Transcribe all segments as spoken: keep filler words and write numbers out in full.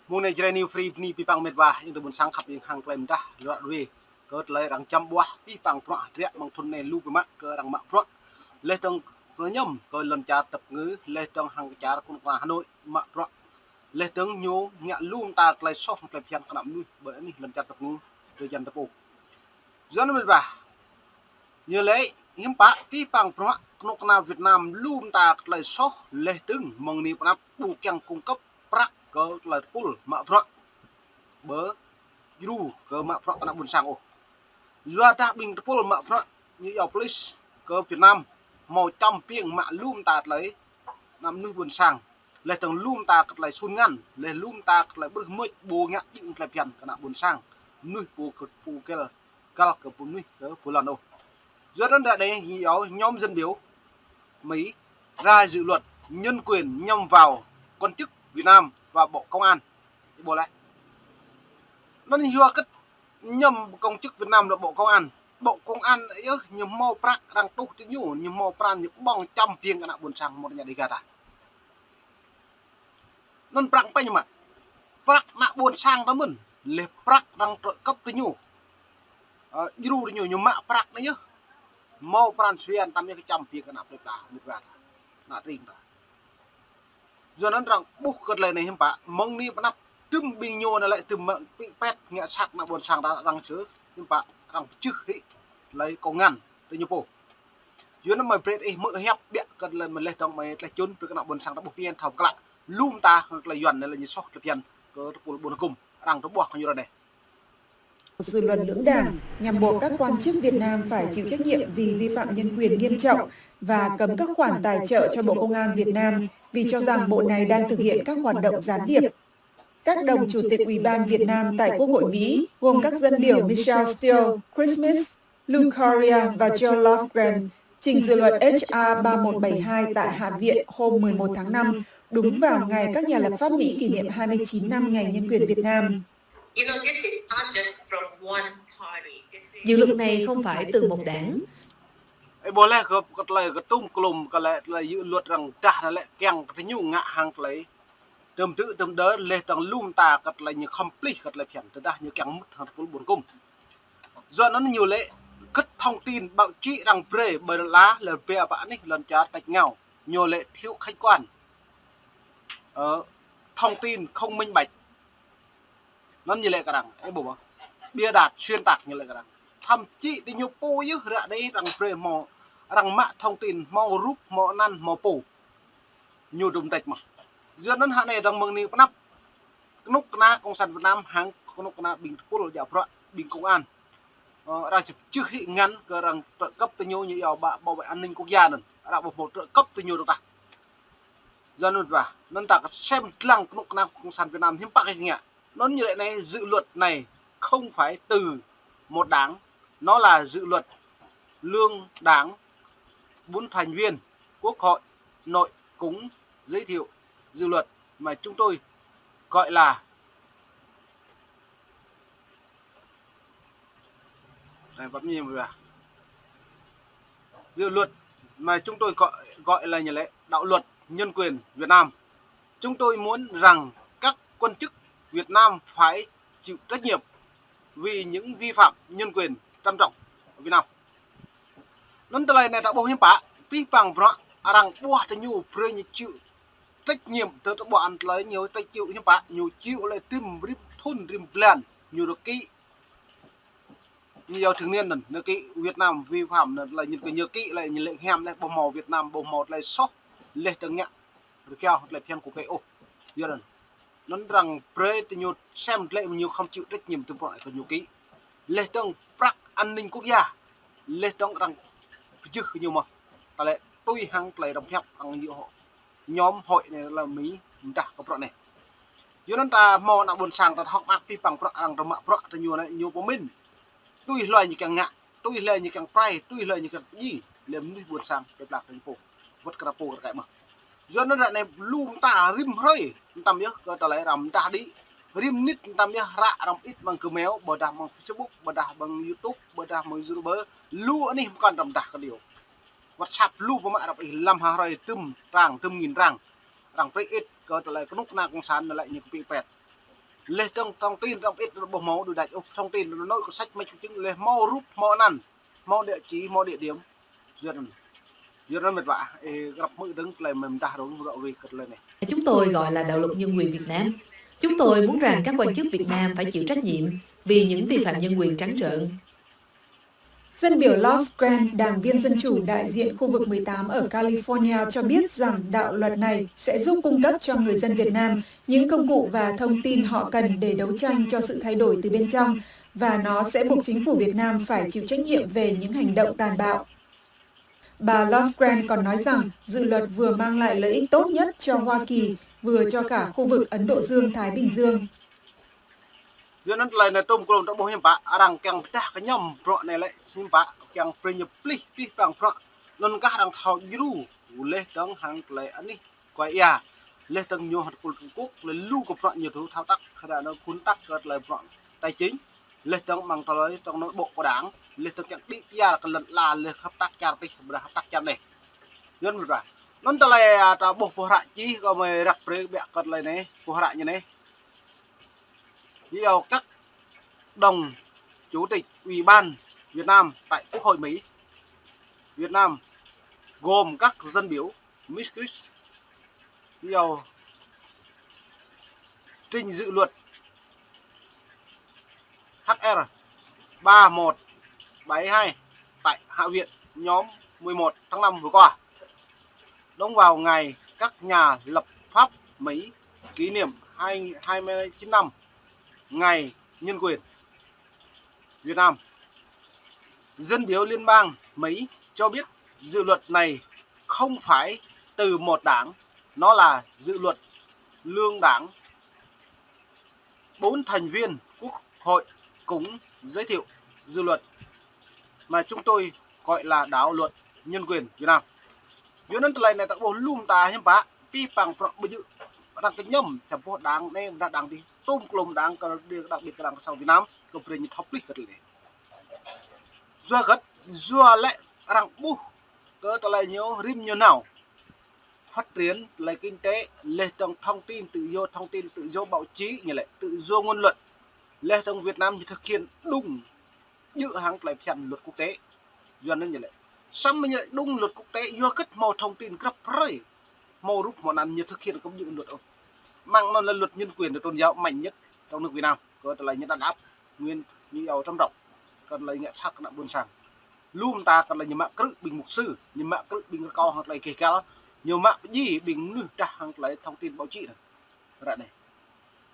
Mơ̆ng anai Jrai New Free bơni abih bang met wa, ayŏng adơi ƀôn sang khăp, ayŏng hăng tơlơi mơdah, lŏn ră ruai. Kơ tơlơi arăng čăm ƀuah abih bang bruă, ră mơ̆ng thŭn anai lu biă mă kơ arăng mă bruă. Laih dơ̆ng, tơlơi ñăm kơ lŏn čar Dap Kơngư, laih dơ̆ng hăng čar kơnuk kơna Hà Nội mă bruă. Laih dơ̆ng ñu ngă lu mơta tơlơi soh, tơlơi phiăn kơ ană mơnuih, ƀơi anih lŏn čar Dap Kơngư, tơlơi jăn tơpô. Yua anŭn met wa, ñu lĕ hiư̆m pă abih bang bruă kơnuk kơna Việt Nam lu mơta tơlơi soh, laih dơ̆ng mơ̆ng anai pơ anăp ƀu kiăng cung cấp prăk kơ tơlơi tơpul mă bruă, ƀơi djru kơ mă bruă kơ ană ƀôn sang ôh. Yua dah ƀing tơpul mă bruă ñu iâu pơlis kơ Việt Nam hmâo čăm piêng mă lu mơta tơlơi ană mơnuih ƀôn sang. Laih dơ̆ng lu mơta kơ tơlơi sun ngăn, laih lu mơta kơ tơlơi ƀrư̆ mơ̆t ƀu ngă jing tơlơi phiăn kơ ană ƀôn sang. Mơnuih pô kơ pô găl, găl kơ pô mơnuih kơ pô lŏn ôh. Yua anŭn ră anai ñu iâu nhóm dân biểu Mỹ ra dự luật nhân quyền nhằm vào quan chức Việt Nam và Bộ Công an. Ih ƀuh laih. Anŭn yua kơ nhằm công chức Việt Nam là Bộ Công an. Bộ Công an yơh ñu hmâo prăk arăng tuh tơ ñu, ñu hmâo pran ñu ƀơ̆ng čăm piêng kơ ană ƀôn sang mơ̆ng rơñă Dega ta. Anŭn prăk pơ ñu mă. Prăk ană ƀôn sang ta mơ̆n, laih prăk arăng trợ cấp tơ ñu. Ơ, djru tơ ñu, ñu mă prăk anai yơh. Hmâo pran sui an tam yơh kơ čăm piêng kơ ană plơi pla, met wa ta. Ană tring ta. Yua anŭn arăng ƀuh kơ tơlơi anai hiư̆m pă, mơ̆ng anai pơ anăp tơm ƀing ñu anai lĕ tơm mă pĭ pet ngă sat ană ƀôn sang ta arăng čơ, hiư̆m pă arăng pơčeh hĭ tơlơi kông ngăn tơ ñu pô. Yua anŭn mơi brơi ih hmư̆ hiăp biă kơ tơlơi mơ̆ laih dơ̆ng mơi tlaih čun brơi kơ ană ƀôn sang ta ƀuh pian thâo pơklă. Lu mơta kơ tơlơi Yuan anai lĕ ñu soh tơlơi phiăn kơ tơpul ƀôn hơkŭm arăng tơƀuh kơ ñu ră anai. Dự luật lưỡng đảng nhằm buộc các quan chức Việt Nam phải chịu trách nhiệm vì vi phạm nhân quyền nghiêm trọng và cấm các khoản tài trợ cho Bộ Công an Việt Nam vì cho rằng bộ này đang thực hiện các hoạt động gián điệp. Các đồng chủ tịch Ủy ban Việt Nam tại Quốc hội Mỹ, gồm các dân biểu Michelle Steele, Chris Smith, Luke Correia và Joe Lofgren, trình dự luật H R ba một bảy hai tại Hạ viện hôm mười một tháng năm, đúng vào ngày các nhà lập pháp Mỹ kỷ niệm hai mươi chín năm Ngày Nhân quyền Việt Nam. You know, this is not just from one party. This is Dự luật này không phải từ một đảng. Ih ƀuh laih kơ, kơ tơlơi kơtum klum kơ lĕ tơlơi dự luật arăng dah anai lĕ kiăng kơ tơ ñu ngă hăng tơlơi tơm tư̆ tơm đơ laih dơ̆ng lu mơta kơ tơlơi ñu khŏm pơplih kơ tơlơi phiăn, tơdah ñu kiăng mŭt hăng tơpul ƀôn hơkŭm. Yua anŭn ñu lĕ kơ thông tin báo chí arăng brơi ƀơi lŏn ala, lĕ ƀơi pơ anih lŏn čar tač rơngiao, ñu lĕ thiếu khách quan. Ơ, thông tin không minh bạch. Anŭn ñu lĕ kơ arăng, ih ƀuh ƀă. Bịa đặt, xuyên tạc ñu lĕ kơ arăng. Thậm chí tơ ñu pô yơh ră anai arăng brơi hmâo, arăng mă thông tin hmâo rup, hmâo anăn, hmâo pô. Ñu dŏ tĕč mơ̆n. Yua anŭn hă anai dơ̆ng mơ̆ng anai pơ anăp kơnuk kơna Cộng sản Việt Nam hăng kơnuk kơna ƀing tơpul djă bruă ƀing công an. Ơ, arăng čơp čưh hĭ ngăn kơ arăng trợ cấp tơ ñu, ñu iâu bảo, bảo vệ an ninh quốc gia anŭn. Arăng ƀu hmâo trợ cấp tơ ñu dŏ tah. Yua anŭn wa, anŭn ta kơ sem lăng kơnuk kơna Cộng sản Việt Nam hiư̆m pă kơ ngă. Anŭn ñu lĕ anai, dự luật này không phải từ một đảng, nó là dự luật lưỡng đảng, bốn thành viên Quốc hội nội cũng giới thiệu dự luật mà chúng tôi gọi là Đây, bấm nhìn vào. Dự luật mà chúng tôi gọi, gọi là như lẽ đạo luật nhân quyền Việt Nam. Chúng tôi muốn rằng các quan chức Việt Nam phải chịu trách nhiệm vì những vi phạm nhân quyền trầm trọng ở Việt Nam. Anŭn tơlơi anai ta ƀuh hiư̆m pă, abih bang bruă arăng ƀuah tơ ñu brơi ñu chịu trách nhiệm tơ tơƀuăn tơlơi ñu tơlơi chịu hiư̆m pă, ñu chịu lĕ tơm rĭm thŭn rĭm blan, ñu rơkĭ. Ñu iâu thường niên anŭn, ñu kĭ Việt Nam vi phạm anŭn tơlơi ñu kĭ, ñu kĭ lĕ ñu lĕ hiam lĕ ƀu hmâo Việt Nam, ƀu hmâo tơlơi soh, laih dơ̆ng ngă rơkiao tơlơi phiăn kơ kĕ ôh. Yua anŭn. Anŭn arăng brơi tơ ñu sem lĕ ñu khŏm chịu trách nhiệm tơm bruă kơ ñu kĭ. Laih dơ̆ng prăk an ninh quốc gia, laih dơ̆ng arăng pơjưh kơ ñu mơ̆n. Tơlơi tui hăng tơlơi arăng pơhiăp arăng yua hŏ. Nhóm hội anai lĕ Mi mơdah kơ bruă anai. Yua anŭn ta hmâo ană ƀôn sang ta hơ̆k mơak abih bang bruă arăng tơ mă bruă tơ ñu anai ñu pơmĭn. Tui hlơi ñu kiăng ngă, tui hlơi ñu kiăng prai, tui hlơi ñu kiăng djai, lĕ mơnuih ƀôn sang plơi pla tơ ñu pô. Wơ̆t kơ ta pô kơ ta kĕ mơ̆n. Yua anŭn ră anai lu mơta rĭm hrơi, mơtam yơh kơ tơlơi arăng mơdah đĭ. Rĭm mơnit mơtam yơh ră arăng mơit mơ̆ng Gmail, ƀôdah mơ̆ng Facebook, ƀôdah mơ̆ng YouTube, ƀôdah mơ̆ng Zalo, lu anih mơkŏn arăng mơdah kơ điêu. WhatsApp lu pơmă arăng ih lăm ha hrơi tơm trang, tơm nghìn trang. Arăng prĕ ĭt kơ tơlơi kơnuk kơna cộng sản anai lĕ ñu kơ pĭ pet. Leh dơ̆ng thông tin răm ĭt ƀu hmâo đuaĭ đač ôh, thông tin anŭn có sách mách chứng leh hmâo rup, hmâo anăn, hmâo địa chỉ, hmâo địa điểm. Yua anŭn, yua anŭn mĕt wa, ơ, grăp mơ̆ dơ̆ng tơlơi mơ̆ng dah rŏng rŏ rui kơ tơlơi anai. Chúng tôi gọi là Đạo luật Nhân quyền Việt Nam. Chúng tôi muốn rằng các quan chức Việt Nam phải chịu trách nhiệm vì những vi phạm nhân quyền trắng trợn. Dân biểu Love Grant, đảng viên Dân Chủ đại diện khu vực mười tám ở California cho biết rằng đạo luật này sẽ giúp cung cấp cho người dân Việt Nam những công cụ và thông tin họ cần để đấu tranh cho sự thay đổi từ bên trong, và nó sẽ buộc chính phủ Việt Nam phải chịu trách nhiệm về những hành động tàn bạo. Bà Love Grant còn nói rằng dự luật vừa mang lại lợi ích tốt nhất cho Hoa Kỳ, vừa cho cả khu vực Ấn Độ Dương-Thái Bình Dương. Yua anŭn tơlơi anai tôm klôm ta ƀuh hiư̆m pă, arăng kiăng pơdah kơñăm bruă anai lĕ hiư̆m pă, kiăng brơi ñu plih, plih pang bruă. Anŭn kah arăng thâo djru, leh dơ̆ng hăng tơlơi anih kuai ia. Leh dơ̆ng ñu hơ̆t pul Trung Quốc, leh lu kơ bruă ñu thâo tăk, khă anŭn khun tăk kơ tơlơi bruă tài chính. Leh dơ̆ng mơ̆ng tơlơi dơ̆ng nội bộ của đảng, leh dơ̆ng kiăng đĭ pia kơ lŏn ala, leh hợp tác čar tih, ƀôdah hợp tác čar anai. Yua anŭn mĕt wa. Anŭn tơlơi, ơ, ta ƀuh pơhră čih kơ mơi răk brơi biă kơ tơlơi anai, pơhră ñu anai. Yua các đồng chủ tịch Ủy ban Việt Nam tại Quốc hội Mỹ, Việt Nam, gồm các dân biểu Miss Chris, yua trình dự luật H R ba một bảy hai tại Hạ viện nhóm mười một tháng năm vừa qua. Đúng vào ngày các nhà lập pháp Mỹ kỷ niệm hai, hai mươi chín năm ngày nhân quyền Việt Nam. Dân biểu liên bang Mỹ cho biết dự luật này không phải từ một đảng, nó là dự luật lưỡng đảng. Bốn thành viên Quốc hội cũng giới thiệu dự luật mà chúng tôi gọi là đạo luật nhân quyền Việt Nam. Yua anŭn tơlơi anai ta ƀuh lŏm ta hiư̆m pă, pih pang prŏ ƀu djơ̆ arăng kơñăm, samơ̆ đảng anai, đảng, đảng tih, tôm klôm đảng kơ, đặc biệt kơ đảng cộng sản Việt Nam, kơ brơi ñu thâo plih kơ tơlơi anai. Yua hơget, yua lĕ arăng ƀuh kơ tơlơi ñu rĭm ñu nao. Phát triển tơlơi kinh tế, leh dơ̆ng thông tin tự do, thông tin tự do báo chí ñu lĕ, tự do ngôn luận. Leh dơ̆ng Việt Nam ñu thực hiện đúng djơ̆ hăng tơlơi phiăn luật quốc tế. Yua anŭn ñu lĕ. Samơ̆ ñu lĕ đúng luật quốc tế, yua hơget hmâo thông tin grăp hrơi, hmâo rup hmâo anăn, ñu thực hiện kơ ƀu djơ̆ luật ôh. Mơ̆ng anŭn lĕ luật nhân quyền tôn giáo mạnh nhất trong nước Việt Nam. Kơ tơlơi ñu đàn áp Nguyễn Như Yao trầm trọng. Kơ tơlơi ngă sat kơ ană ƀôn sang. Lŏm ta kơ tơlơi ñu mă krư̆ ƀing mục sư, ñu mă krư̆ ƀing rơkâo hăng tơlơi keh gal, ñu mă pơdjai ƀing mơnuih dah hăng tơlơi thông tin báo chí anŭn. Ră anai.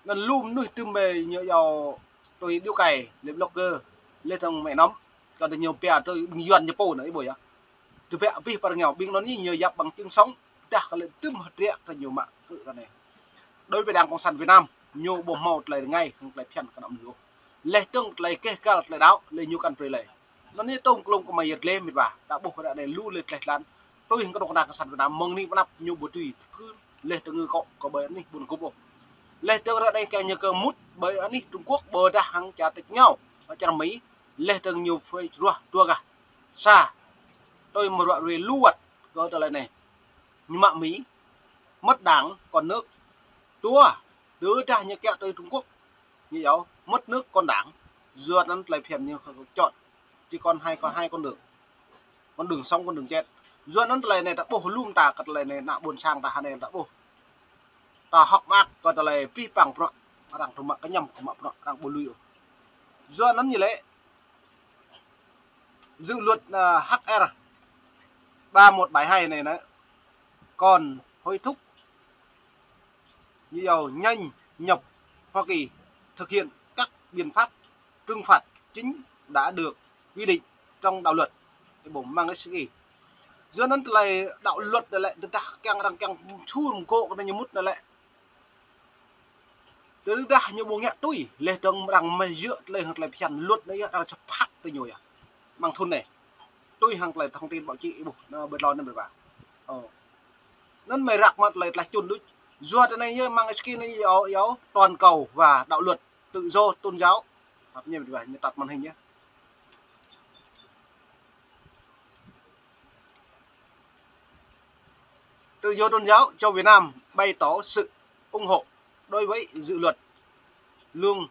Anŭn lu mơnuih tơm ƀai ñu yua tui điếu cày, lĕ blogger, lĕ tơ̆ng mĕ nŏm, kơ tơ ñu pia tui ƀing Yuan ñu pô anŭn, ih ƀuh yơh. Tơbiă abih pơ rơngiao, ƀing anŭn ñu yap bằng chứng sống, dah kơ lĕ tơm hơdră kơ ñu mă kơ ră anai. Đối với Đảng Cộng sản Việt Nam, ñu ƀu hmâo tơlơi rơngai, hăng tơlơi phiăn kơ ană mơnuih ôh. Lĕ tơ̆ng tơlơi keh gal tơlơi đăo, lĕ ñu kăn brơi lĕ. Anŭn ñu tôm klôm kơ mơi yơh lĕ mĕt wa, ta ƀuh ră anai lu lĕ tơlơi tlan. Tui hăng kơnuk kơna cộng sản Việt Nam, mơ̆ng anai pơ anăp ñu ƀu tui tơkưn, lĕ tơngư kŏ kơ ƀơi anih ƀun gŭp ôh. Lĕ tơ̆ng ră anai kiăng ñu kơ mŭt ƀơi anih Trung Quốc, ƀôdah hăng čar tĕč ngao, čar Mỹ, lĕ tơ̆ng ñu phải ruah dua gah. Sa, tui mơ̆ ruă ruai lu wơ̆t kơ tơlơi anai. Ñu mă Mỹ, mất đảng, còn nước. Dua, tơdah ñu kiăng tui Trung Quốc, ñu yua mất nước còn đảng. Yua anŭn tơlơi phiăn ñu chọn chỉ còn hai, có hai con đường. Con đường sống, con đường chết. Yua anŭn tơlơi anai ta ƀuh lŏm ta kơ tơlơi anai ană ƀôn sang ta hơnai ta ƀuh. Ta hơ̆k mơak kơ tơlơi pih pang prŏ, arăng tơ̆ng mă kơñăm kơ mă prŏ, arăng ƀu lui ôh. Yua anŭn ñu lĕ, dự luật, à, H R ba một bảy hai anai anai, còn hối thúc Yua anŭn, nhập Hoa Kỳ thực hiện các biện pháp trừng phạt chính đã được quy định trong đạo luật. Ih ƀuh mơ̆ng Magnitsky. Yua anŭn tơlơi đạo luật anai lĕ, tơdah kiăng arăng kiăng sum gŏ kơ ñu mŭt anai lĕ. Tơdah ñu ƀu ngă tui, lĕ dơ̆ng arăng mơ̆ yơh tơlơi hăng tơlơi phiăn luật anai yơh arăng chấp phạt tơ ñu yơh. Mơ̆ng thun anai. Tui hăng tơlơi thông tin báo chí ih ƀuh, anŭn ƀơi tlôn anŭn ƀơi wa. Ơ. Anŭn mơi răk mă tơlơi tlaih čun đôč. Yua tơ anai yơh Magnitsky anai yơh, yơh toàn cầu và đạo luật tự do tôn giáo. Tap ñu ƀơi wa, ñu tap màn hình nhé. Tự do tôn giáo cho Việt Nam bày tỏ sự ủng hộ đối với dự luật lương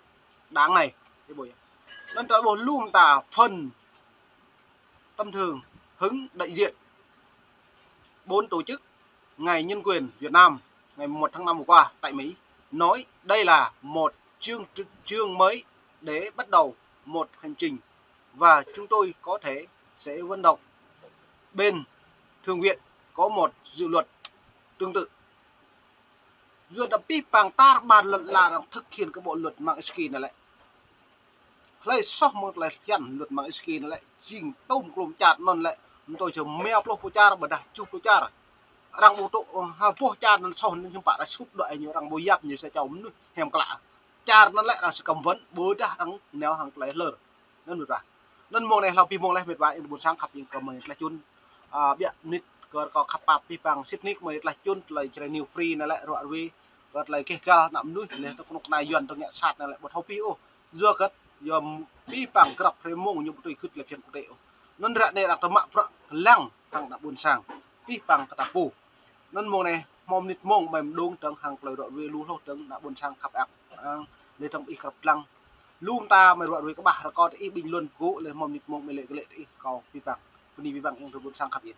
đáng này. Anŭn ta ƀuh lŏm ta phần tấm thư hứng đại diện bốn tổ chức ngày nhân quyền Việt Nam ngày một tháng năm vừa qua tại Mỹ nói đây là một chương, chương mới để bắt đầu một hành trình và chúng tôi có thể sẽ vận động bên thượng viện có một dự luật tương tự. Yua anŭn pih pang tar ƀar lŏn la arăng thực hiện kơ bộ luật Magnitsky anŭn lĕ. Hlơi soh mơ̆ng tơlơi hiăn luật Magnitsky anŭn lĕ, jing tôm klôm čar anŭn lĕ, mơ̆ng tơlơi jơm mia pluh pô čar, ƀôdah tơjuh pô čar. Arăng ƀu tŭ, ha, boh čar anŭn soh anŭn hiư̆m pă arăng sŭp đuaĭ ñu, arăng ƀu yap ñu sa čô mơnuih hiam klă. Čar anŭn lĕ arăng sơkăm wơ̆n, ƀôdah arăng nao hăng tơlơi hlơr. Anŭn mơ̆n ta. Anŭn mơ̆ng anai hlâo pih mơ̆ng leh mĕt wa ƀôn sang khăp ing kơ mơi tlaih čun. A, biă nit kơ kâo khăp pap pih pang sĭt nik mơi tlaih čun tơlơi Jrai New Free anŭn lĕ ruă rui kơ tơlơi keh gal ană mơnuih leh tơ kơnuk kơna Yuan tơ ngă sat anŭn lĕ ƀu thâo pih ôh. Yua kơ, yua pih pang grăp hrơi mông ñu ƀu tui gưt lĕ phiăn quốc tế ôh. Anŭn ră anai arăng tơmă prăk lăng hăng ană ƀôn sang. Pih pang kơ ta pô. Anŭn mơ̆ng anai, hmâo mơnit mông mơi mơđông tơ̆ng hăng tơlơi ruă rui lu hloh tơ̆ng ană ƀôn sang khăp ăk. Ang, leh tơ̆ng ih krăp lăng. Lŏm ta mơi ruă rui kơƀah rơkâo tơ ih ƀing lŏn pơgô̆ leh hmâo mơnit mông mơi lĕ kơ lĕ tơ ih kâo pih pang. Bơni pih pang ing tơ ƀôn sang khăp ih.